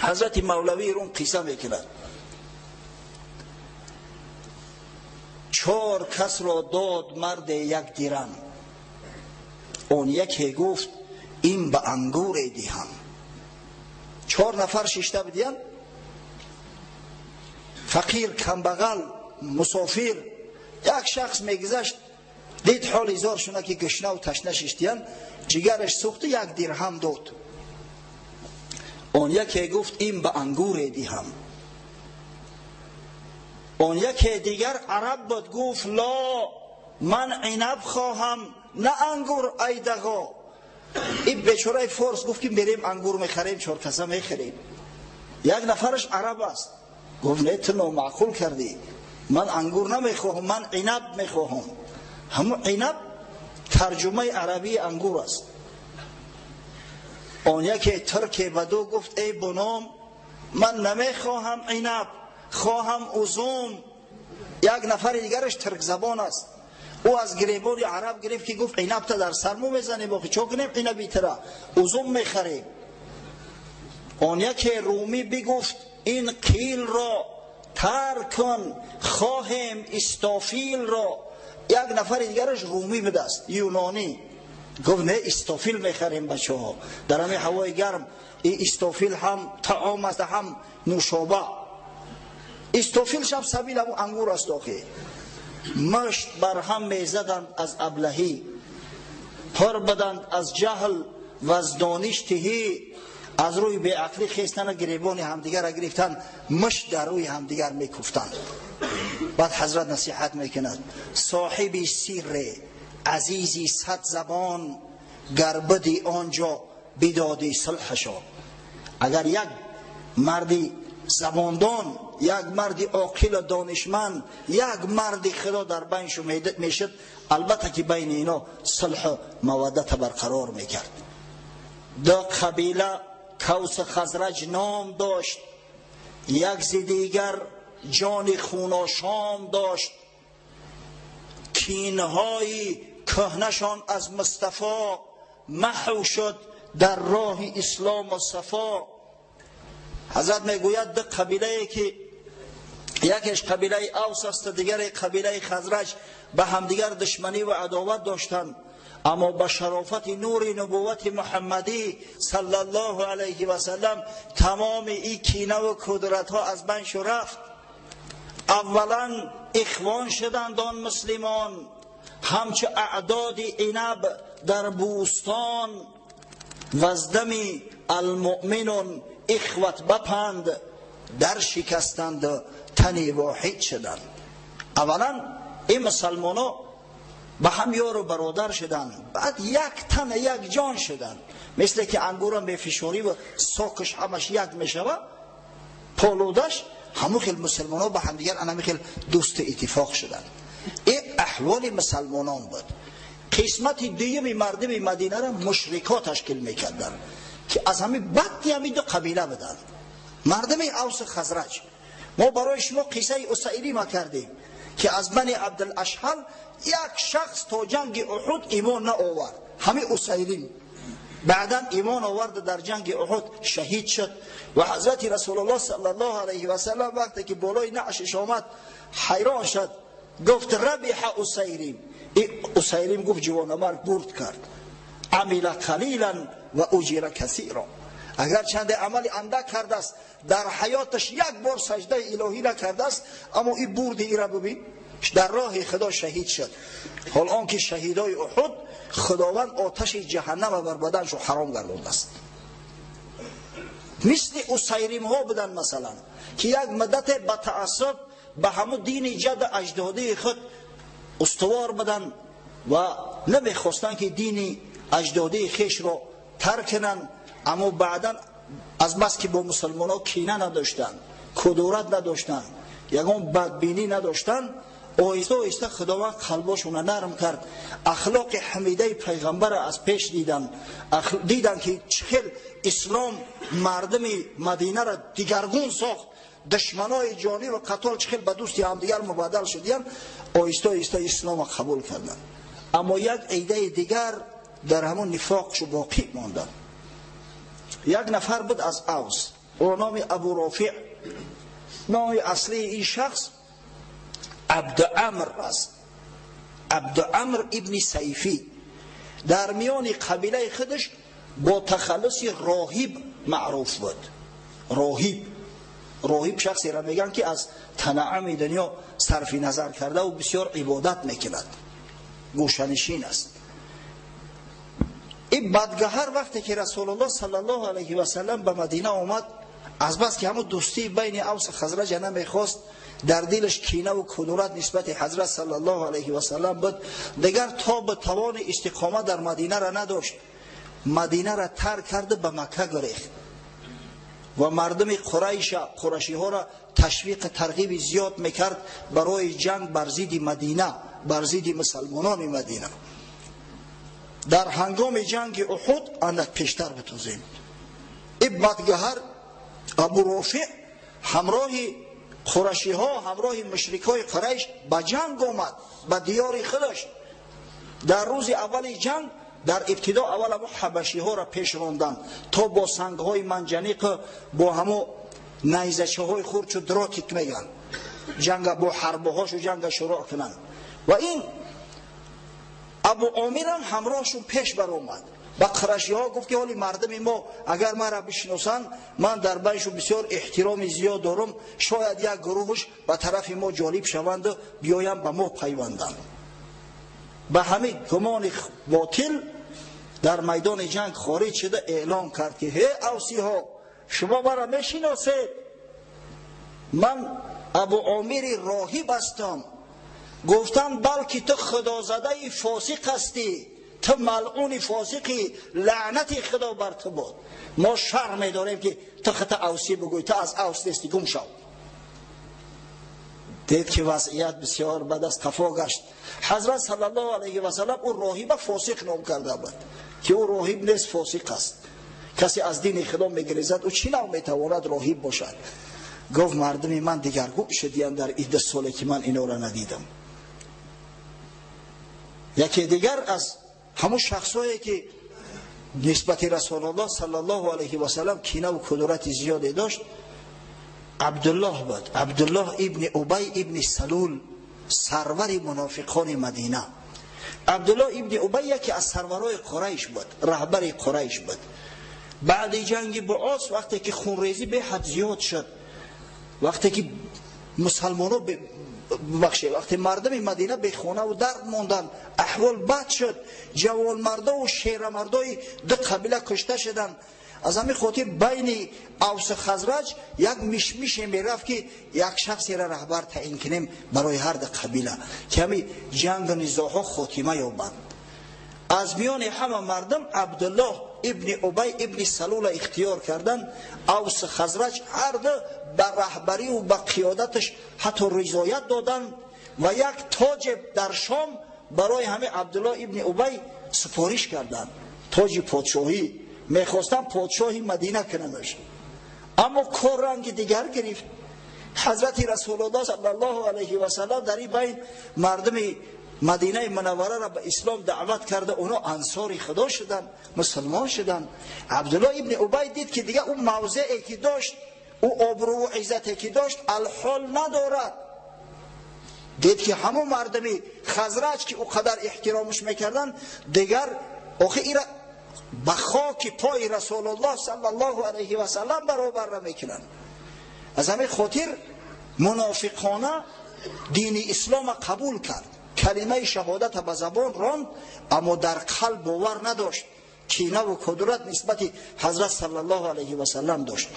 Ҳазрати Мавлавии Рум қисса мекунад. Чор кас ро дод марде як дирам, он яке гуфт ин ба ангуре диҳам. Чор нафар шишта бидиян, фақир, камбағал, мусофир. Як шахс мегузашт, дид ҳоли зор шуна ки гушнаву ташна шиштиян, ҷигараш сӯхту як дирҳам дод. Он яке гуфт ин ба ангуре диҳам. Он яке дигар араб буд, гуфт ло, ман инаб хоҳам, на ангур, ай дағо. Ин бечораи форс гуфт ки мерем ангур мехарем, чор каса мехарем. Як нафараш араб аст, гуфт не, ту номаъқул кардӣ, ман ангур намехоҳам, ман инаб мехоҳам. Ҳамун инаб тарҷумаи арабии ангур аст. Он яке турке баду гуфт эй боном, ман намехоҳам инаб, хоҳам узум. Як нафари дигараш туркзабон аст, ӯ аз гиребони араб гирифт ки гуфт инабта дар сармо мезанем, охи чо кунем инаби тира, узум мехарем. Он яке румӣ бигуфт ин қилро тарк кун, хоҳем истофилро. Як нафари дигараш румӣ будааст, юнонӣ, гуфт не, истофил мехарем бачаҳо, дар ҳамин ҳавои гарм ин истофил ҳам таом аст, ҳам нӯшоба. Истофил шаб сабил ҳамун ангур аст. Охи мушт бар ҳам мезаданд аз аблаҳӣ, пур буданд аз ҷаҳл ва аз дониш тиҳӣ. Аз рӯи беақлӣ хестана гиребони ҳамдигарро гирифтанд, мушт дар рӯи ҳамдигар мекуфтанд. Баъд ҳазрат насиҳат мекунад: соҳиби сирре, азизи сад забон, гар биди он ҷо бидодӣ сулҳашон. Агар як марди забондон, як марди оқилу донишманд, як марди худо дар байншу мешуд, албатта ки байни ино сулҳу маваддата барқарор мекард. Ду қабила Кавсу Хазраҷ ном дошт, як зи дигар ҷони хуношом дошт. Кинҳои кӯҳнашон аз Мустафо маҳв шуд дар роҳи ислому сафо. Ҳазрат мегӯяд ду қабилае ки якеш қабилаи Авс аст, дигаре қабилаи Хазраҷ, ба ҳамдигар душманӣ ва адоват доштанд, аммо ба шарофати нури нубуввати Муҳаммадӣ саллаллоҳу алайҳи васаллам тамоми ин кинаву кудратҳо аз байн шу рафт. Аввалан ихвон шуданд он муслимон, ҳамчу аъдоди инаб дар бӯстон. Ваздами алмуъминун ихват бапанд, дар шикастанд тани воҳид шуданд. Аввалан ин мусалмоно ба ҳам ёру бародар шуданд, баъд як тан як ҷон шуданд. Мисле ки ангура мефишорӣ ва сокаш ҳамаш як мешавад, полудаш, ҳамун хел мусалмоно ба ҳамдигар анами хел дӯсту иттифоқ шуданд. Ин аҳволи мусалмонон буд. Қисмати дуюми мардуми Мадинаро мушрикҳо ташкил мекарданд, ки аз ҳамин бадди ҳамин ду қабила буданд, мардуми Авсу Хазраҷ. Мо барои шумо қиссаи Усайрима кардем, ки аз бани Абдулашҳал як шахс то ҷанги Уҳуд имон наовард, ҳамин Усайрим. Баъдан имон овард, дар ҷанги Уҳуд шаҳид шуд. Ва ҳазрати Расулуллоҳ саллаллоҳу алайҳи васаллам вақте ки болои наъшиш омад, ҳайрон шуд, гуфт рабиҳа Усайрим. Усайрим гуфт ҷавонамарг бурд кард, амила қалилан ва уҷира касиро. Агарчанде амали андак кардааст, дар ҳаёташ як бор саҷдаи илоҳӣ накардааст, аммо ин бурди ира бибин, дар роҳи худо шаҳид шуд. Ҳол он ки шаҳидои Уҳуд худованд оташи ҷаҳаннама бар баданшо ҳаром гардондааст. Мисли усайримҳо буданд, масалан, ки як муддате ба таассуб ба ҳамун дини ҷадду аҷдодии худ устувор буданд ва намехостанд ки дини аҷдодии хешро тарк кунанд, аммо баъдан аз бас ки бо мусалмонҳо кина надоштанд, кудурат надоштанд, ягон бадбинӣ надоштанд, оҳиста оҳиста худованд қалбошонро нарм кард. Ахлоқи ҳамидаи пайғамбарро аз пеш диданд, диданд ки чӣ хел ислом мардуми Мадинаро дигаргун сохт, душманои ҷонӣ ва қатол чӣ хел ба дӯсти ҳамдигар мубаддал шудиянд. Оҳиста оҳиста исломро қабул карданд, аммо як идаи дигар дар ҳамон нифоқшу боқӣ монданд. Як нафар буд аз Авс, او نام ابو رافع، نام اصلی این شخص عبد عمر است، عبد عمر ابن سیفی. در میان قبیله خودش با تخلص راهب معروف بود. راهب شخصی را میگن که از تنعم دنیا صرف نظر کرده و بسیار عبادت میکند، گوشنشین است. این بدگهر وقتی که رسول الله صلی الله علیه و سلم به مدینه آمد، از بس که همون دوستی بین اوس و خزرج نمیخواست، در دلش کینه و کدورت نسبت حضرت صلی الله علیه و سلم بود، دیگر تا به توان استقامت در مدینه را نداشت. مدینه را ترک کرده به مکه گریخت و مردم قریشی ها را تشویق ترغیب زیاد میکرد برای جنگ بر ضد مدینه، بر ضد مسلمانان مدینه. در هنگام جنگ احد اندک پیشتر بتوزیم، این بدگهر ابو رافع همراه قریشی ها، همراه مشرک های قریش به جنگ آمد به دیار خودش. در روز اول جنگ در ابتدا اول ابو حبشی ها را پیش راندند تا با سنگ های منجنیق، با همو نیزچه های خورد چو دراتیک میگن، جنگ با حربه هاشو جنگ شروع کنند. و این ابو عامر هم همراهشون پیش بر اومد. با قریشی ها گفت که حالی مردم ما اگر مرا بشناسند، من در بینشون بسیار احترام زیاد دارم، شاید یک گروهش به طرف ما جالب شوند و بیایم به ما پیوندند. به همین گمان باطل در میدان جنگ خارج شده اعلام کرد که هی اوسی ها، شما مرا میشناسید، من ابو عامر راهب هستم. گفتم بلکه تو خدازده فاسق هستی، تو ملعون فاسقی، لعنت خدا بر تو باد، ما شرم می‌داریم که تو خط اوسی بگوی، تو از اوس نیستی، گم شو. دید که وضعیت بسیار بد است، قفا گشت. حضرت صلی الله علیه و سلم او راهب فاسق نام کرده بود که او راهب نیست، فاسق است. کسی از دین خدا میگریزد او چی نوع میتواند راهب باشد؟ گفت مردم من دیگرگون شدیم در این 10 ساله که من اینا را ندیدم. یکی دیگر از همون شخصایی که نسبت رسول الله صلی الله علیه و سلم کینه و کدورت زیادی داشت، عبدالله بود. عبدالله ابن ابی ابن سلول، سرور منافقان مدینه. عبدالله ابن ابی یکی از سرورای قریش بود، رهبر قریش بود. بعد جنگ بعاث وقتی که خونریزی به حد زیاد شد، وقتی که مسلمان‌ها ببخشید وقتی مردم مدینه به خونه و درد موندن، احوال بد شد، جوان مردا و شیر مردای دو قبیله کشته شدن. از همین خاطر بین اوس و خزرج یک مشمش میرفت که یک شخصی را رهبر تعیین کنیم برای هر دو قبیله که همین جنگ و نزاعها خاتمه یابند. از میان همه مردم عبدالله ابن ابی ابن سلول اختیار کردن. اوس خزرج هر دو به رهبری و به قیادتش حتی رضایت دادن و یک تاج در شام برای همه عبدالله ابن ابی سفارش کردند، تاج پادشاهی. میخواستن پادشاهی مدینه کننش، اما کار رنگ دیگر گرفت. حضرت رسول الله صلی الله علیه و سلم در این بین مردم مدینه منوره را به اسلام دعوت کرده، اونا انصار خدا شدن، مسلمان شدن. عبدالله ابن ابی دید که دیگه اون موضعی که داشت، او آبرو و عزتی که داشت الحال ندارد. دید که همون مردمی خزرج که او قدر احترامش میکردن دیگر آخه ایرا به خاک پای رسول الله صلی الله علیه و سلم برابر نمیکنن. از همین خاطر منافقانه دین اسلام قبول کرد، کلمه شهادت به زبان راند، اما در قلب باور نداشت، کینه و کدورت نسبت حضرت صلی الله علیه و سلم داشت.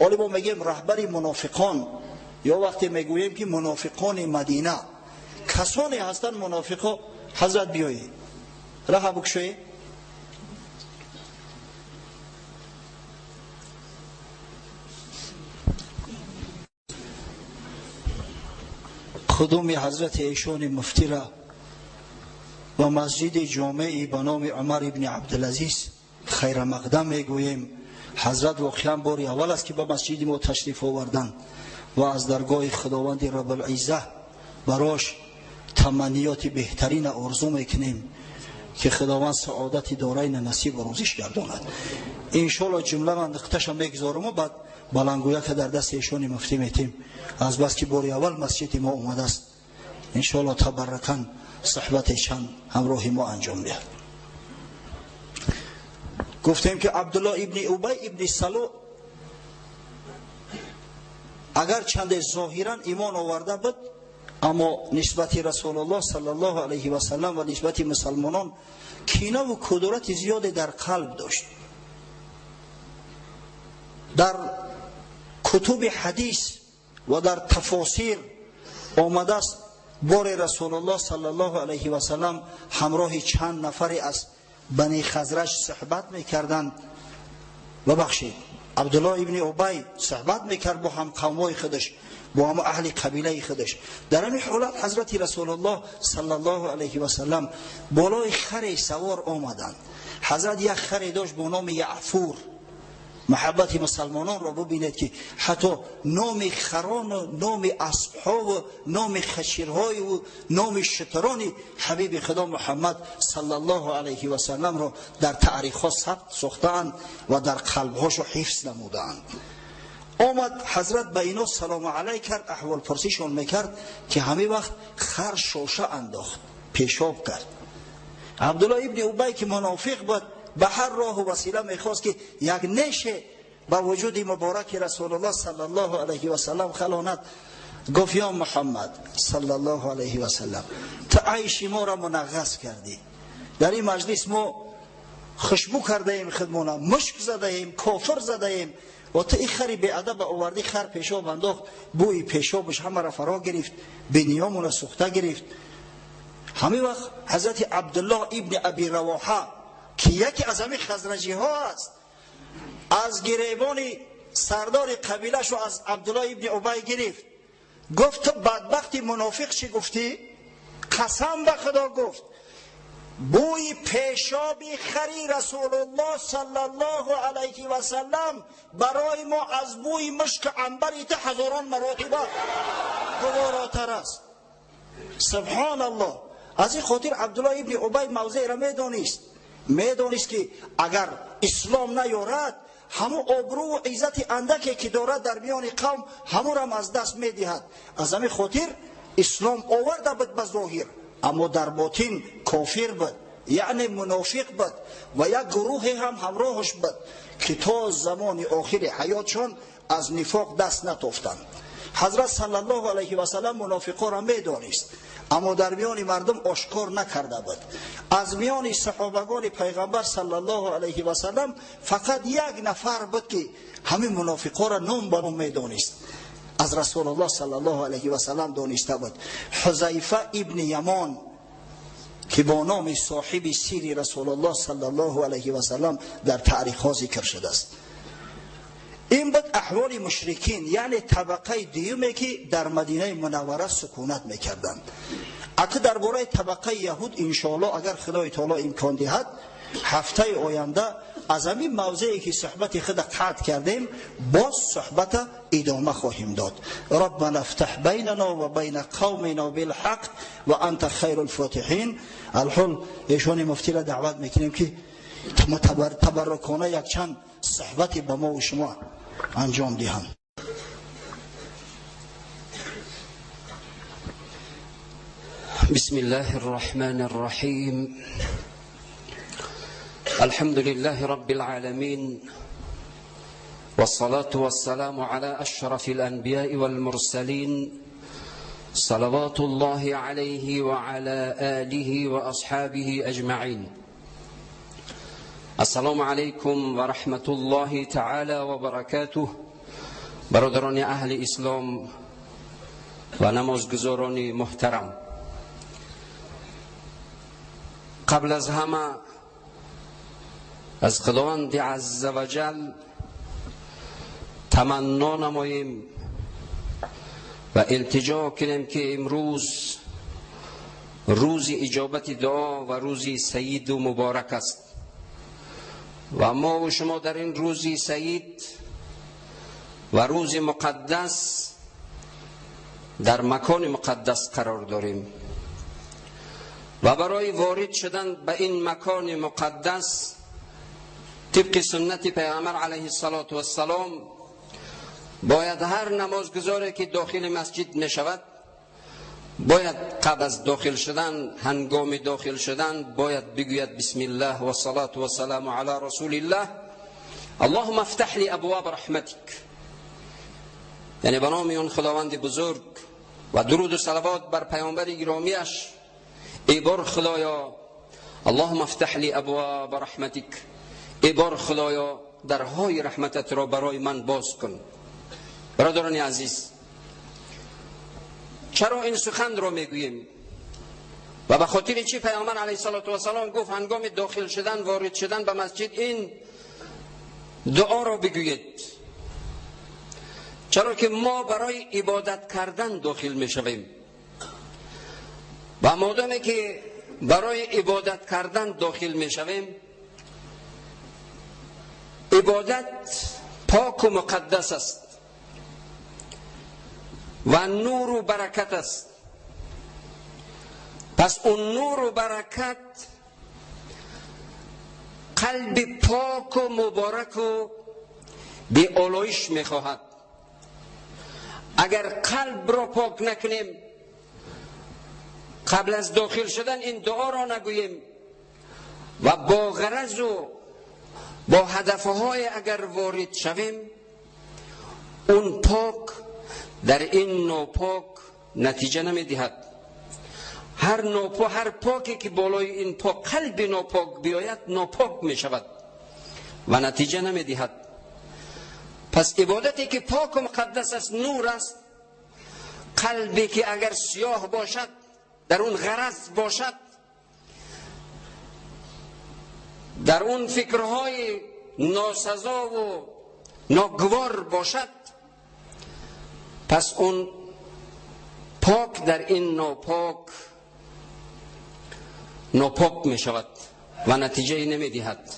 حالا ما میگیم رهبر منافقان، یا وقتی میگوییم که منافقان مدینه کسانی هستند منافقا. حضرت بیایید راه بکشوی. خدوم حضرت ایشان مفتی را و مسجد جامعی به نام عمر ابن عبدالعزیز خیر مقدم میگوییم. حضرت واقعا باری اول است که به مسجد ما تشریف آوردند و از درگاه خداوند رب العزه براش تمنیات بهترین آرزو میکنیم. که خداوند سعادت دارین نصیب و روزیش گرداند. انشالله جمله من نقطه‌ش میگذارم و بعد بلنگویا که در دست ایشون مفتی میتیم، از بس که باری اول مسجد ما اومده است، انشالله تبرکن صحبت چند همراه ما انجام دهد. گفتیم که عبدالله ابن ابی ابن سلول اگر چند ظاهرا ایمان آورده بود، اما نسبت رسول الله صلی الله علیه و سلم و نسبت مسلمانان کینه و کدورت زیاد در قلب داشت. در کتب حدیث و در تفاسیر آمده است بار رسول الله صلی الله علیه و سلم همراه چند نفری از بنی خزرج صحبت میکردند. ببخشید، عبدالله ابن ابی صحبت میکرد با هم قومای خودش، با هم اهل قبیله خودش. در همین حالت حضرت رسول الله صلی الله علیه و سلم بالای خر سوار آمدند. حضرت یک خر داشت با نام یعفور. محبت مسلمانان را ببینید که حتی نام خران و نام اسب‌ها و نام خشیرهای و نام شتران حبیب خدا محمد صلی الله علیه و سلم را در تاریخ ها ثبت ساختند و در قلب‌هاش حفظ نمودند. آمد حضرت به اینا سلام علیک کرد، احوال پرسیشون میکرد که همه وقت خر شاشه انداخت، پیشاب کرد. عبدالله ابن ابی که منافق بود به هر راه و وسیله میخواست که یک نیشه با وجود مبارک رسول الله صلی الله علیه و سلم خلاند. گفت یا محمد صلی الله علیه و سلم، تو عیش ما را منغص کردی. در این مجلس ما خوشبو کرده ایم، خودمون مشک زده ایم، کافر زده ایم، و تو این خری بی ادب آوردی، خر پیشاب انداخت، بوی پیشابش همه را فرا گرفت، بینیامون را سوخته گرفت. همه وقت حضرت عبدالله ابن ابی رواحه که یکی از همین خزرجی ها است، از گریبان سردار قبیله شو از عبدالله ابن ابی گرفت. گفت تو بدبختی منافق چی گفتی؟ قسم به خدا گفت بوی پیشاب خری رسول الله صلی الله علیه و سلم برای ما از بوی مشک عنبر ته هزاران مراتب گواراتر است. سبحان الله. از این خاطر عبدالله ابن ابی موضع را میدانست که اگر اسلام نیارد همو آبرو و عزت اندکی که دارد در میان قوم همو را از دست میدهد. از همین خاطر اسلام آورده بود به ظاهر، اما در باطن کافر بود، یعنی منافق بود و یک گروه هم همراهش بود که تا زمان آخر حیاتشان از نفاق دست نتافتند. حضرت صلی الله علیه و سلم منافقا را میدانست، اما در میان مردم آشکار نکرده بود. از میان صحابگان پیغمبر صلی الله علیه و سلم فقط یک نفر بود که همین منافقا را نام به نام میدانست، از رسول الله صلی الله علیه و سلم دانسته بود، حذیفه ابن یمان که با نام صاحب سیر رسول الله صلی الله علیه و سلم در تاریخ ها ذکر شده است. این بود احوال مشرکین، یعنی طبقه دیومه که در مدینه منوره سکونت میکردند. اگه درباره طبقه یهود انشاءالله اگر خدای تعالی امکان دهد هفته آینده از همین موضعی که صحبت خود قطع کردیم باز صحبت ادامه خواهیم داد. ربنا افتح بیننا و بین قومنا بالحق و انت خیر الفاتحین. الحال ایشان مفتی را دعوت میکنیم که تبرکانه یک چند صحبت به ما و شما انجام دهند. بسم الله الرحمن الرحیم. الحمد لله رب العالمين، والصلاة والسلام على أشرف الأنبياء والمرسلين، صلوات الله عليه وعلى آله وأصحابه أجمعين. السلام عليكم ورحمة الله تعالى وبركاته. برادران اهل اسلام و نمازگزاران محترم، قبل از همه از خداوند عزوجل تمنا نماییم و التجا کنیم که امروز روز اجابت دعا و روز سعید و مبارک است و ما و شما در این روز سعید و روز مقدس در مکان مقدس قرار داریم. و برای وارد شدن به این مکان مقدس طبق سنت پیامبر علیه الصلاة والسلام باید هر نمازگزاری که داخل مسجد می شود باید قبل از داخل شدن، هنگام داخل شدن باید بگوید بسم الله و الصلاة و السلام علی رسول الله اللهم افتح لی ابواب رحمتک، یعنی به نام اون خداوند بزرگ و درود و صلوات بر پیامبر گرامیش، ای بار خدایا اللهم افتح لی ابواب رحمتک، ای بار خدایا درهای رحمتت را برای من باز کن. برادران عزیز، چرا این سخن را میگوییم و به خاطر چی پیامبر علیه الصلاة والسلام گفت هنگام داخل شدن، وارد شدن به مسجد این دعا را بگویید؟ چرا که ما برای عبادت کردن داخل میشویم و مادامی که برای عبادت کردن داخل میشویم، عبادت پاک و مقدس است و نور و برکت است. پس اون نور و برکت قلب پاک و مبارک و بی آلایش میخواهد. اگر قلب را پاک نکنیم، قبل از داخل شدن این دعا را نگوییم و با غرض و با هدفهای اگر وارد شویم، اون پاک در این ناپاک نتیجه نمیدهد. هر پاکی که بالای این پاک قلب ناپاک بیاید، ناپاک می شود و نتیجه نمیدهد. پس عبادتی که پاک و مقدس است، نور است. قلبی که اگر سیاه باشد، در اون غرض باشد، در اون فکرهای ناسزا و ناگوار باشد، پس اون پاک در این ناپاک ناپاک می شود و نتیجه نمی دهد.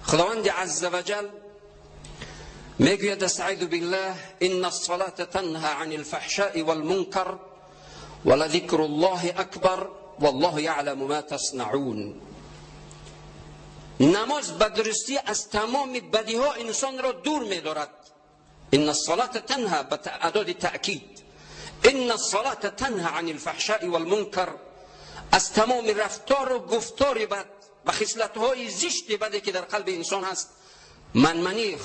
خداوند عز وجل میگوید استعیذ بالله ان الصلاة تنهى عن الفحشاء والمنکر ولذکر الله اکبر والله یعلم ما تصنعون. نماز به درستی از تمام بدی ها انسان را دور می دارد. ان الصلاة تنهى به اداد تأکید، ان الصلاة تنهى عن الفحشاء والمنکر، از تمام رفتار و گفتار بد و خصلت های زشت بدی که در قلب انسان هست، منمنی،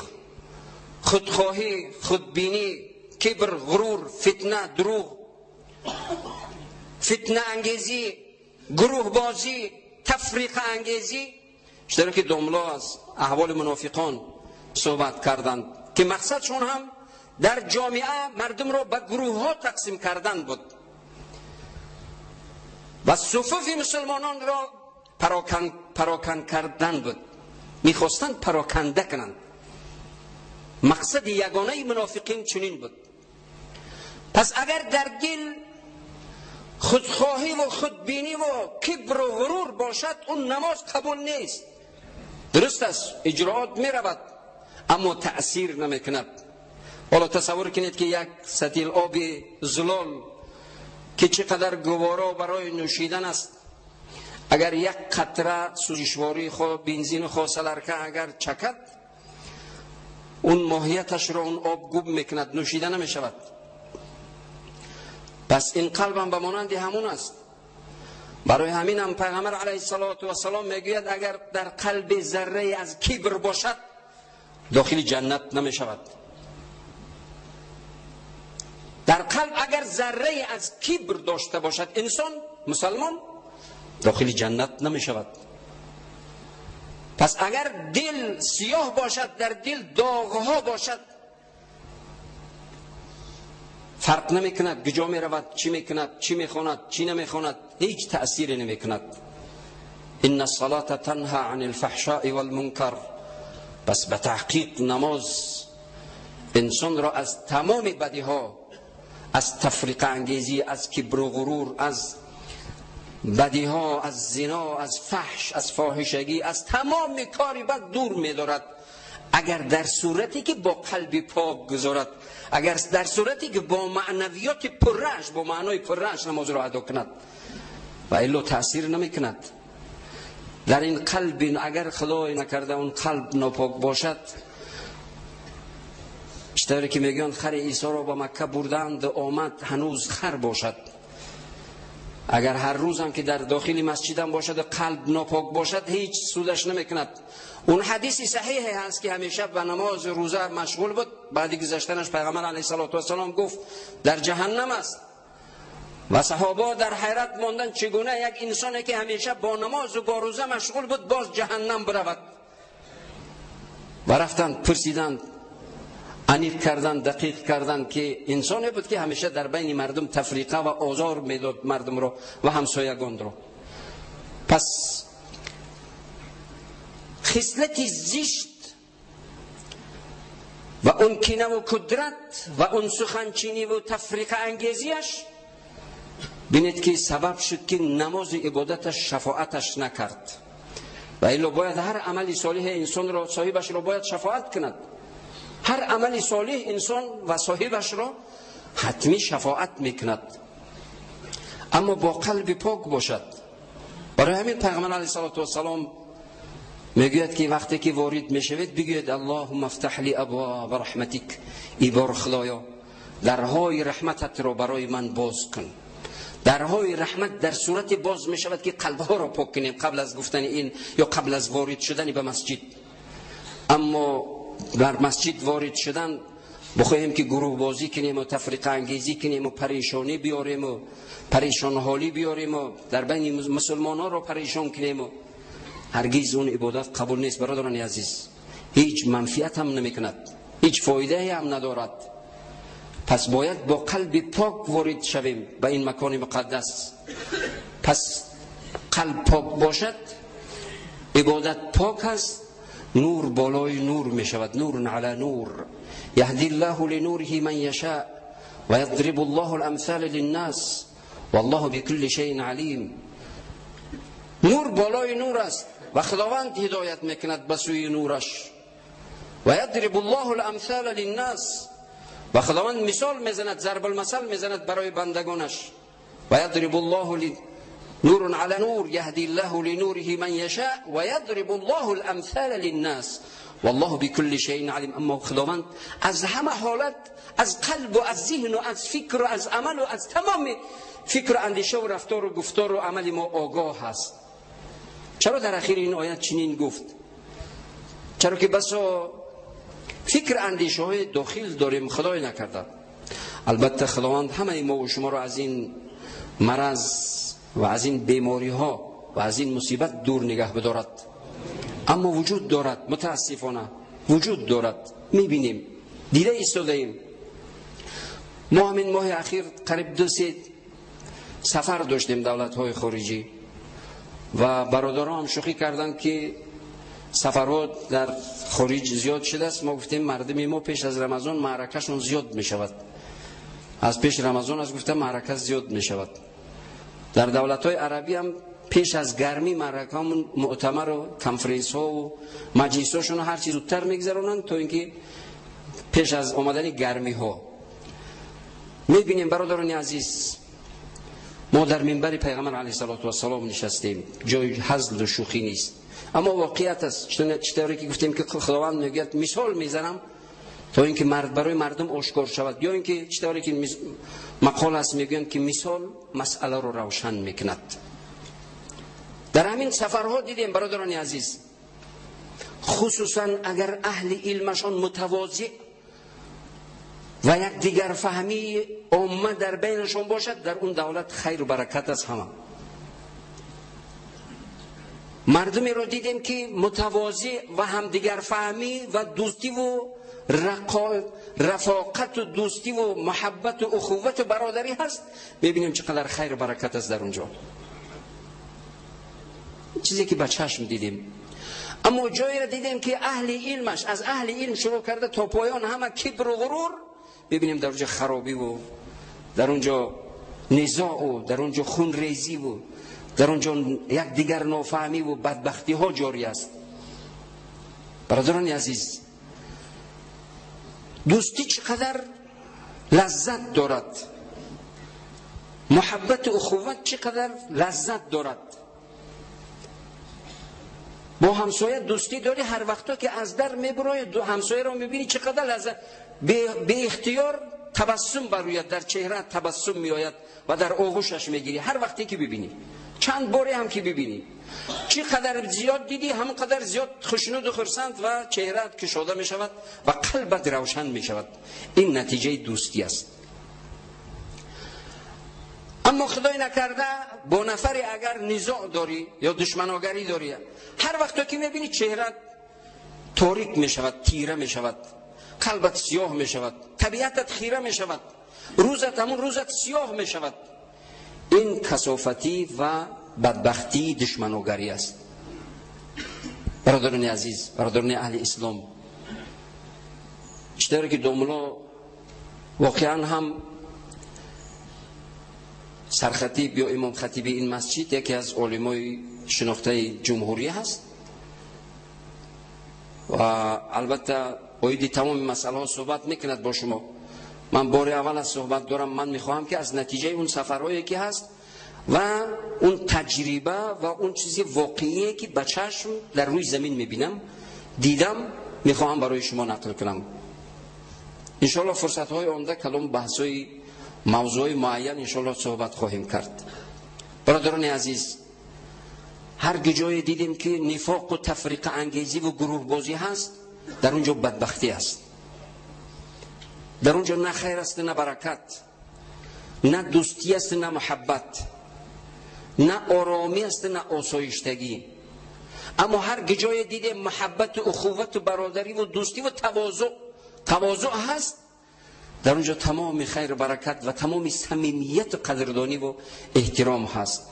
خودخواهی، خودبینی، کبر، غرور، فتنه، دروغ، فتنه انگیزی، گروه بازی، تفریق انگیزی. چطور که دملا از احوال منافقان صحبت کردند که مقصدشون هم در جامعه مردم را به گروه ها تقسیم کردن بود و صفوف مسلمانان را پراکن کردن بود، میخواستند پراکنده کنند. مقصد یگانه منافقین چنین بود. پس اگر در دل خودخواهی و خودبینی و کبر و غرور باشد، اون نماز قبول نیست. درست است، اجراعات میرود اما تأثیر نمیکند. حالا تصور کنید که یک سطیل آب زلال که چقدر گوارا برای نوشیدن است، اگر یک قطره سوزشواری خود بنزین خود سلرکه اگر چکد، اون ماهیتش را اون آب گوب میکند، نوشیده نمیشود. پس این قلبم به مانند همون است. برای همین هم پیغمبر علیه الصلاة والسلام میگوید اگر در قلب ذره از کبر باشد داخل جنت نمیشود. در قلب اگر ذره از کبر داشته باشد انسان مسلمان داخل جنت نمیشود. پس اگر دل سیاه باشد، در دل داغها باشد، فرق نمیکند کجا میرود، چی میکند، چی میخواند، چی نمیخواند، هیچ تأثیری نمیکند. ان الصلاة تنهى عن الفحشاء والمنکر. پس به تحقیق نماز انسان را از تمام بدیها، از تفریق انگیزی، از کبر و غرور، از بدیها، از زنا، از فحش، از فاحشگی، از تمام کاری بد دور میدارد. اگر در صورتی که با قلب پاک گذارد، اگر در صورتی که با معنویات پرش، با معنای پرش نماز را ادا کند، و الا تأثیر نمی کند. در این قلب اگر خدای نکرده اون قلب ناپاک باشد، چطوری که میگن خر عیسی را به مکه بردند آمد هنوز خر باشد. اگر هر روز هم که در داخل مسجد باشد و قلب ناپاک باشد، هیچ سودش نمیکند. اون حدیث صحیح هست که همیشه به نماز روزه مشغول بود، بعد گذشتنش پیغمبر علیه الصلاة والسلام گفت در جهنم است. و صحابه در حیرت ماندن چگونه یک انسانی که همیشه با نماز و با روزه مشغول بود باز جهنم برود. و رفتند پرسیدند، انیق کردن، دقیق کردن که انسانی بود که همیشه در بین مردم تفریقه و آزار میداد مردم را و همسایگان را. پس خصلت زشت و اون کینه و کدرت و اون سخنچینی و تفریقه انگیزیش، بینید که سبب شد که نماز عبادتش شفاعتش نکرد. و الا باید هر عمل صالح انسان را صاحبش را باید شفاعت کند. هر عمل صالح انسان و صاحبش را حتمی شفاعت میکند، اما با قلب پاک باشد. برای همین پیغمبر علیه الصلاة والسلام میگوید که وقتی که وارد میشوید بگوید اللهم افتح لی ابواب رحمتک، ای بار خدایا درهای رحمتت را برای من باز کن. درهای رحمت در صورت باز میشود که قلبها را پاک کنیم قبل از گفتن این یا قبل از وارد شدن به مسجد. اما در مسجد وارد شدن بخواهیم که گروه بازی کنیم و تفریق انگیزی کنیم و پریشانی بیاریم و پریشان حالی بیاریم و در بین مسلمان ها را پریشان کنیم و هرگز اون عبادت قبول نیست. برادران عزیز، هیچ منفعت هم نمی کند، هیچ فایده هم ندارد. پس باید با قلب پاک وارد شویم به این مکان مقدس. پس قلب پاک باشد، عبادت پاک است، نور بالای نور می شود، نور علی نور. یهدی الله لنوره من یشاء و یضرب الله الامثال للناس والله بكل شیء علیم. نور بالای نور است و خداوند هدایت میکند به سوی نورش. و یضرب الله الامثال للناس، و خداوند مثال میزند، ضرب المثل میزند برای بندگانش. و یضرب الله نور على نور يهدي الله لنوره من يشاء ويضرب الله الامثال للناس والله بكل شيء علیم. اما خداوند از همه حالت، از قلب و از ذهن و از فکر و از عمل و از تمام فکر و اندیشه و رفتار و گفتار و عمل ما آگاه است. چرا در اخیر این آیت چنین گفت؟ چرا که بسا فکر اندیشه های داخل داریم خدای نکرده. البته خداوند همه ما و شما را از این مرض و از این بیماری ها و از این مصیبت دور نگه بدارد، اما وجود دارد، متاسفانه وجود دارد، میبینیم، دیده ایستاده ایم. ما همین ماه اخیر قریب 2-3 سفر داشتیم دولت های خارجی و برادران هم شوخی کردند که سفرها در خارج زیاد شده است. ما گفتیم مردم ما پیش از رمضان معرکهشون زیاد میشود، از پیش رمضان از گفتم معرکه زیاد میشود. در دولت های عربی هم پیش از گرمی معرکه همون مؤتمر و کنفرانس ها و مجلس هاشون هر چیز زودتر میگذرونن تا اینکه پیش از آمدن گرمی ها. میبینیم برادران عزیز، ما در منبر پیغمبر علیه الصلاة والسلام نشستیم، جای هزل و شوخی نیست، اما واقعیت است. چطوری که گفتیم که خداوند میگوید مثال میزنم تا اینکه مرد برای مردم آشکار شود، یا اینکه چطوری که مقال است میگویند که مثال مسئله رو روشن میکند. در همین سفرها دیدیم برادران عزیز، خصوصا اگر اهل علمشان متواضع و یک دیگر فهمی عامه در بینشان باشد، در اون دولت خیر و برکت است. همه مردمی رو دیدیم که متواضع و همدیگر فهمی و دوستی و رفاقت و دوستی و محبت و اخوت و برادری هست، ببینیم چقدر خیر و برکت است در اونجا، چیزی که با چشم دیدیم. اما جایی را دیدیم که اهل علمش از اهل علم شروع کرده تا پایان همه کبر و غرور، ببینیم در اونجا خرابی و در اونجا نزاع و در اونجا خون ریزی و در اونجا یک دیگر نافهمی و بدبختی ها جاری است. برادران عزیز، دوستی چقدر لذت دارد، محبت و اخوت چقدر لذت دارد. با همسایه دوستی داری، هر وقتا که از در میبرای دو همسایه رو میبینی چقدر لذت، به اختیار تبسم بروید، در چهره تبسم میآید و در آغوشش میگیری. هر وقتی که ببینی، چند باری هم که ببینی، چقدر زیاد دیدی همونقدر زیاد خوشنود و خرسند و چهرهت کشاده میشود و قلبت روشن میشود. این نتیجه دوستی است. اما خدای نکرده با نفری اگر نزاع داری یا دشمناگری داری، هر وقت که میبینی چهرهت تاریک میشود، تیره میشود، قلبت سیاه میشود، طبیعتت خیره میشود، روزت همون روزت سیاه میشود. این کثافتی و بدبختی دشمناگری است. برادران عزیز، برادران اهل اسلام، چطور که دوملا واقعا هم سرخطیب یا امام خطیب این مسجد یکی از علمای شناخته جمهوری هست و البته باید تمام مسئله ها صحبت میکند با شما. من بار اول از صحبت دارم، من میخواهم که از نتیجه اون سفرهایی که هست و اون تجربه و اون چیزی واقعیه که به چشم در روی زمین میبینم، دیدم، میخواهم برای شما نقل کنم. انشالله فرصت های آینده کدام بحث های موضوع معین انشالله صحبت خواهیم کرد. برادران عزیز، هر جای دیدیم که نفاق و تفریق انگیزی و گروه بازی هست، در اونجا بدبختی است. در اونجا نه خیر است نه برکت، نه دوستی است نه محبت، نه آرامی است نه آسایشتگی. اما هر جای دیدیم محبت و اخوت و برادری و دوستی و تواضع هست، در اونجا تمام خیر و برکت و تمام صمیمیت و قدردانی و احترام هست.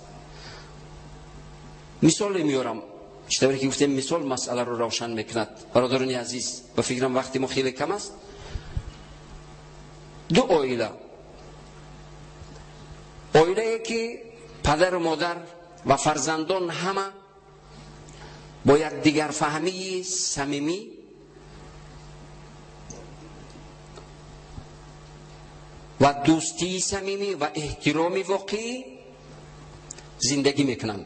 مثال میارم، چطوری که گفتیم مثال مسئله رو روشن میکند. برادران عزیز، به فکرم وقتی ما خیلی کم است. دو عائله، عائله که پدر و مادر و فرزندان همه با یک دیگر فهمی صمیمی و دوستی صمیمی و احترام واقعی زندگی میکنند.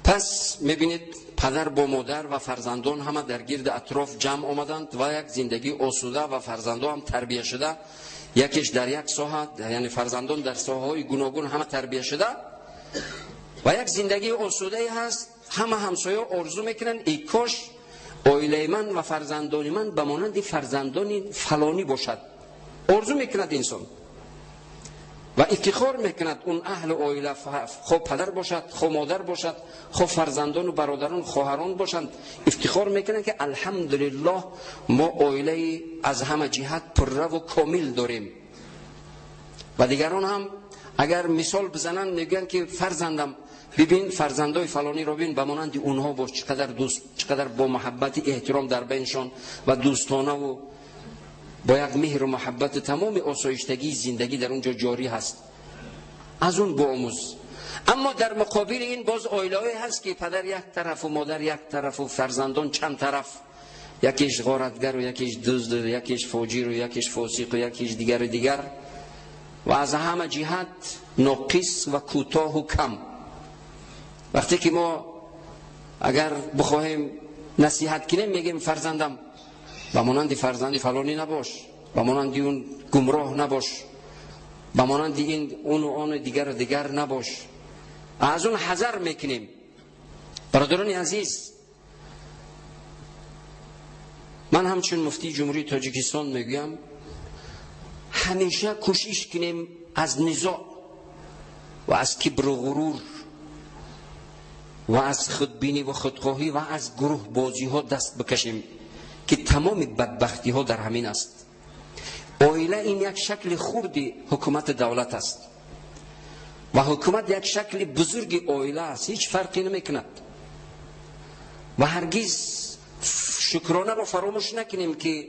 پس میبینید پدر با مادر و فرزندان همه در گرد اطراف جمع آمدند و یک زندگی آسوده و فرزندان هم تربیه شده، یکیش در یک ساحه، یعنی فرزندان در ساحه های گوناگون همه تربیه شده و یک زندگی آسوده هست. همه همسایه آرزو میکنن ای کاش عائله من و فرزندان من به مانند فرزندان فلانی باشد. آرزو میکند انسان و افتخار میکند اون اهل عائله، خو پدر باشد، خو مادر باشد، خو فرزندان و برادران خواهران باشند، افتخار میکنند که الحمدلله ما عائله از همه جهت پره و کامل داریم. و دیگران هم اگر مثال بزنن میگن که فرزندم ببین، فرزندای فلانی رو ببین، به مانند اونها باش، چقدر دوست، چقدر با محبت احترام در بینشان و دوستانه و با یک مهر و محبت تمام آسایشتگی زندگی در اونجا جاری هست. از اون بآموز. اما در مقابل این باز عائله‌ای هست که پدر یک طرف و مادر یک طرف و فرزندان چند طرف، یکیش غارتگر و یکیش دزد و یکیش فاجر و یکیش فاسق و یکیش دیگر و دیگر، و از همه جهت ناقص و کوتاه و کم. وقتی که ما اگر بخواهیم نصیحت کنیم میگیم فرزندم به مانند فرزند فلانی نباش، به مانند اون گمراه نباش، به مانند این اون و آن دیگر و دیگر نباش. از اون حذر میکنیم. برادران عزیز، من همچون مفتی جمهوری تاجیکستان میگویم همیشه کوشش کنیم از نزاع و از کبر و غرور و از خودبینی و خودخواهی و از گروه بازی ها دست بکشیم که تمام بدبختی ها در همین است. عائله این یک شکل خردی حکومت دولت است و حکومت یک شکل بزرگ عائله است، هیچ فرقی نمیکند. و هرگز شکرانه را فراموش نکنیم که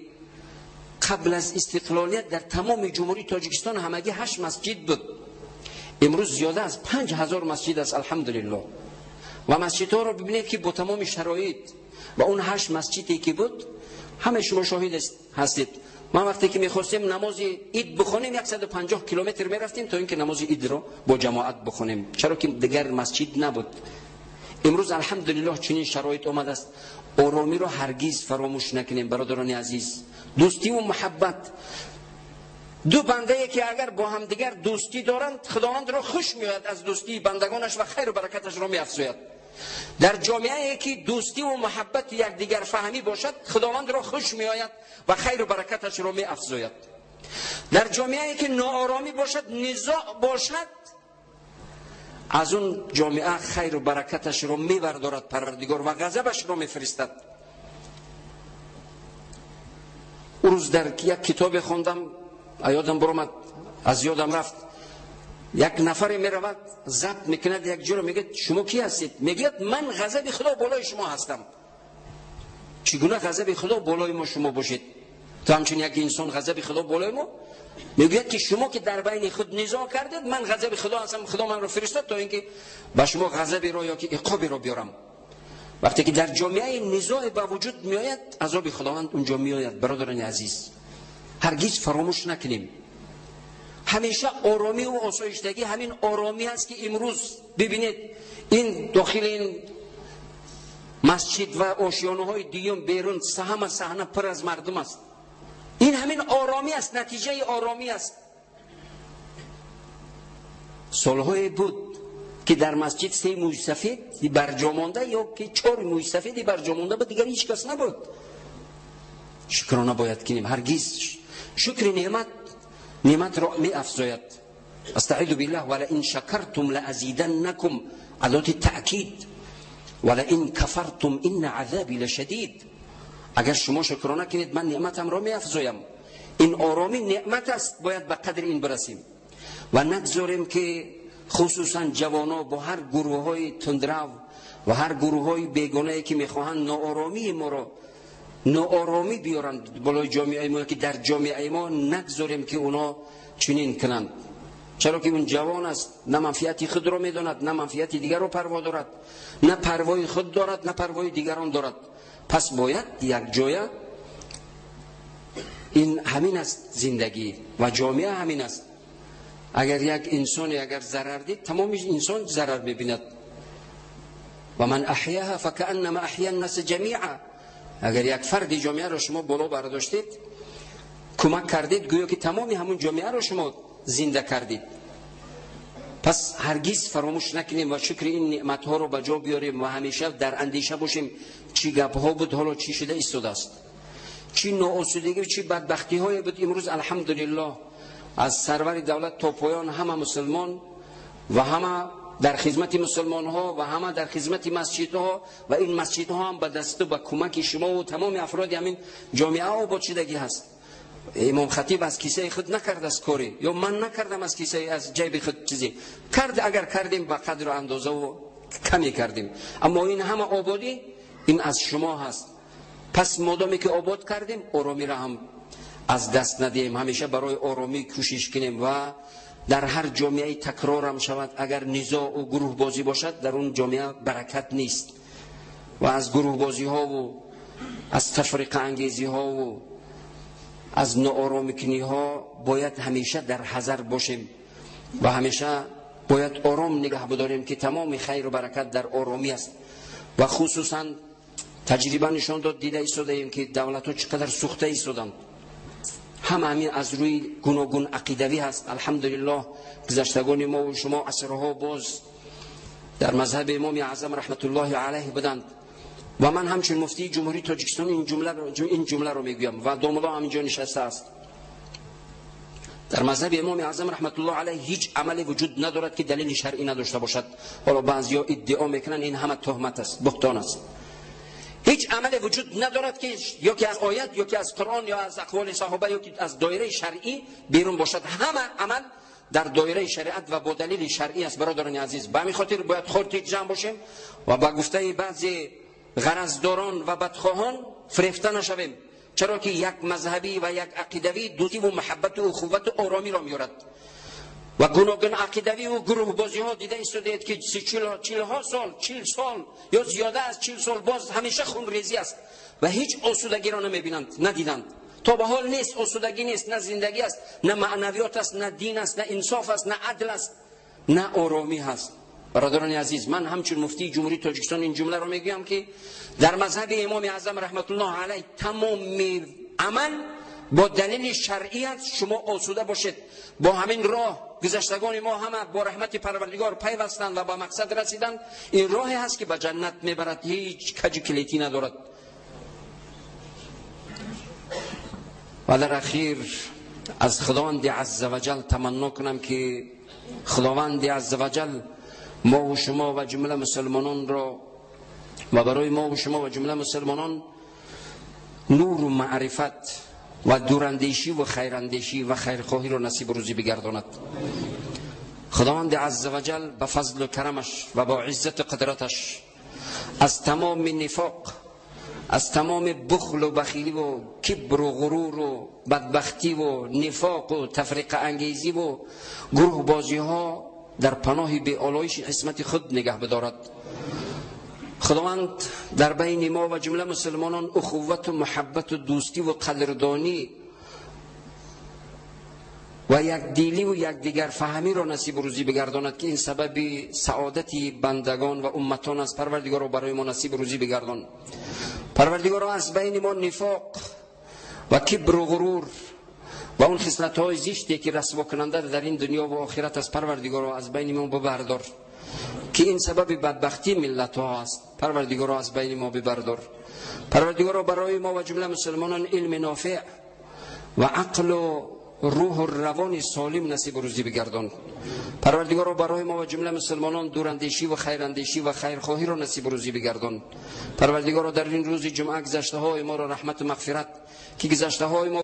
قبل از استقلالیت در تمام جمهوری تاجیکستان همگی 8 مسجد بود، امروز زیاده از 5000 مسجد است الحمدلله. و مسجدها را ببینید که با تمام شرایط ва он 8 масҷиде ки буд ҳама шумо шоҳид ҳастед. Ман вақте ки мехостем намози ид бихонем 150 километр мерафтем то инки намози идро бо ҷамоат бихонем, чаро ки дигар масҷид набуд. Имрӯз алҳамдулиллоҳ чунин шароит омадааст. Оромиро ҳаргиз фаромӯш накунем бародарони азиз. Дӯстӣ ва муҳаббат, ду бандае ки агар бо ҳамдигар дӯстӣ доранд, худовандро хуш меояд аз дӯстии бандагонаш ва хайру баракаташро меафзояд. Дар ҷомеае ки дӯстӣ ва муҳаббати якдигар фаҳмӣ бошад, худовандро хуш меояд ва хайру баракаташро меафзояд. Дар ҷомеае ки нооромӣ бошад, низоъ бошад, аз он ҷомеа хайру баракаташро мебардорад парвардигор ва ғазабашро мефиристад. Он рӯз дар як китобе хондам, ёдам баромад, аз ёдам рафт. Як нафаре меравад, забт мекунад як ҷоро, мегӯяд шумо кӣ ҳастед? Мегӯяд ман ғазаби худо болои шумо ҳастам. Чӣ гуна ғазаби худо болои мо шумо бошед? То ҳамчун як инсон ғазаби худо болои мо? Мегӯяд ки шумо ки дар байни худ низоъ кардед, ман ғазаби худо ҳастам, худо манро фиристод то инки ба шумо ғазаберо ё ки иқоберо биёрам. Вақте ки дар ҷомеаи низоъ ба вуҷуд меояд, азоби худованд унҷо меояд. Бародарони азиз, ҳаргиз фаромӯш накунем, ҳамеша оромӣ ва осоиштагӣ ҳамин оромӣ аст ки имрӯз бибинед ин дохили ин масҷид ва ошёнаҳои дуюм берун ҳама саҳна пур аз мардум аст. Ин ҳамин оромӣ аст, натиҷаи оромӣ аст. Солҳое буд ки дар масҷид 3 мӯйсафед барҷо монда ё ки 4 мӯйсафеди барҷо монда буд, дигар ҳеҷ кас набуд. Шукрона бояд кунем, ҳаргиз шукри неъматро меафзояд. Астаъизу биллаҳ, валаин шакартум лаазиданнакум, адоти таъкид, валаин кафартум инна азаби лашадид. Агар шумо шукрона кунед, ман неъматамро меафзоям. Ин оромӣ неъмат аст, бояд ба қадри ин бирасем ва нагзорем ки хусусан ҷавоно бо ҳар гурӯҳҳои тундрав ва ҳар гурӯҳҳои бегонае ки мехоҳанд нооромии моро нооромӣ биёранд болои ҷомеаи мо, ки дар ҷомеаи мо нагзорем ки онҳо чунин кунанд. Чаро ки он ҷавон аст, на манфиати худро медонад, на манфиати дигарро парво дорад, на парвои худ дорад, на парвои дигарон дорад. Пас бояд якҷоя, ин ҳамин аст зиндагӣ ва ҷомеа ҳамин аст. Агар як инсоне агар зарар дид, тамоми инсон зарар мебинад. Ва ман аҳяҳа факааннама аҳя ннаса ҷамиа. Агар як фарди ҷомеаро шумо боло бардоштед, кӯмак кардед, гӯё ки тамоми ҳамун ҷомеаро шумо зинда кардед. Пас ҳаргиз фаромӯш накунем ва шукри ин неъматҳоро ба ҷо биёрем ва ҳамеша дар андеша бошем чӣ гапҳо буд, ҳоло чӣ шуда истодааст, чӣ ноосудагӣ, чӣ бадбахтиҳое буд. Имрӯз алҳамдулиллоҳ аз сарвари давлат то поён ҳама мусулмон ва ҳама дар хизмати мусулмонҳо ва ҳама дар хизмати масҷидҳо, ва ин масҷидҳо ҳам ба дасту ба кӯмаки шумо ва тамоми афроди ҳамин ҷомеа обод шудагӣ ҳаст. Имом хатиб аз кисаи худ накард аз коре, ё ман накардам аз кисаи аз ҷайби худ чизе кард. Агар кардем ба қадру андозаву каме кардем, аммо ин ҳама ободӣ ин аз шумо ҳаст. Пас модоме ки обод кардем, оромиро ҳам аз даст надиҳем, ҳамеша барои оромӣ кӯшиш кунем ва дар ҳар ҷомеаи такрорам шавад, агар низоъу гурӯҳбозӣ бошад, дар он ҷомеа баракат нест ва аз гурӯҳбозиҳову аз тафриқаангезиҳову аз нооромикуниҳо бояд ҳамеша дар ҳазар бошем ва ҳамеша бояд ором нигаҳ бидорем ки тамоми хайру баракат дар оромӣ аст. Ва хусусан таҷриба нишон дод, дида истодаем ки давлатҳо чӣ қадар сӯхта истоданд. Ҳама ҳамин аз рӯи гуногун ақидавӣ ҳаст. Алҳамдулиллоҳ гузаштагони мо ва шумо асрҳо боз дар мазҳаби имоми аъзам раҳматуллоҳи алайҳ буданд ва ман ҳамчун муфтии ҷумҳурии тоҷикистон ин ҷумларо мегӯям ва домулло ҳам инҷо нишаста аст. Дар мазҳаби имоми аъзам раҳматуллоҳ алайҳ ҳеҷ амале вуҷуд надорад ки далели шаръӣ надошта бошад. Ҳоло баъзеҳо иддао мекунанд, ин ҳама туҳмат аст, буҳтон аст. Ҳеҷ амале вуҷуд надорад ки ё ки аз оят, ё ки аз қуръон, ё аз ақволи саҳоба, ё ки аз доираи шаръӣ берун бошад. Ҳама амал дар доираи шариат ва бо далели шаръӣ аст. Бародарони азиз, ба ҳамин хотир бояд хотир ҷамъ бошем ва ба гуфтаи баъзе ғараздорон ва бадхоҳон фирефта нашавем, чаро ки як мазҳабӣ ва як ақидавӣ дӯстиву муҳаббату ухуввату оромиро меорад. و گوناگون عقیدوی و گروه بازی ها دیده ایستادید که 40 سال 40 سال یا زیاده از 40 سال باز همیشه خونریزی است و هیچ آسودگی را نمیبینند، ندیدند. تا به حال نیست، آسودگی نیست، نه زندگی است، نه معنویات است، نه دین است، نه انصاف است، نه عدل است، نه آرامی هست. برادران عزیز، من همچون مفتی جمهوری تاجیکستان این جمله رو میگویم که در مذهب امام اعظم رحمت الله علیه تمام عمل با دلیل شرعی است. شما آسوده باشید، با همین راه گذشتگان ما همه با رحمت پروردگار پیوستند و با مقصد رسیدند. این راهی هست که به جنت میبرد، هیچ کج کلیتی ندارد. و در اخیر از خداوند عزوجل تمنا کنم که خداوند عزوجل ما و شما و جمله مسلمانان را و برای ما و شما و جمله مسلمانان نور و معرفت و دوراندیشی و خیراندیشی و خیرخواهی را نصیب روزی بگرداند. خداوند عزوجل به فضل و کرمش و با عزت و قدرتش از تمام نفاق، از تمام بخل و بخیلی و کبر و غرور و بدبختی و نفاق و تفریق انگیزی و گروه بازی ها در پناه بی آلایش عصمت خود نگه بدارد. خداوند در بین ما و جمله مسلمانان اخوت و محبت و دوستی و قدردانی و یک دیلی و یک دیگر فهمی را نصیب روزی بگرداند که این سبب سعادت بندگان و امتان از پروردگار را برای ما نصیب روزی بگردان. پروردگار را از بین ما نفاق و کبر و غرور و اون خصلت های زشتی که رسوا کننده در این دنیا و آخرت از پروردگار را از بین ما ببردار که این سبب بدبختی ملت ها است. پروردگار را از بین ما ببردار. پروردگار را برای ما و جمله مسلمانان علم نافع و عقل و روح و روان سالم نصیب روزی بگردان. پروردگار را برای ما و جمله مسلمانان دوراندیشی و خیراندیشی و خیرخواهی را نصیب روزی بگردان. پروردگار را در این روز جمعه گذشته های ما را رحمت و مغفرت که گذشته های ما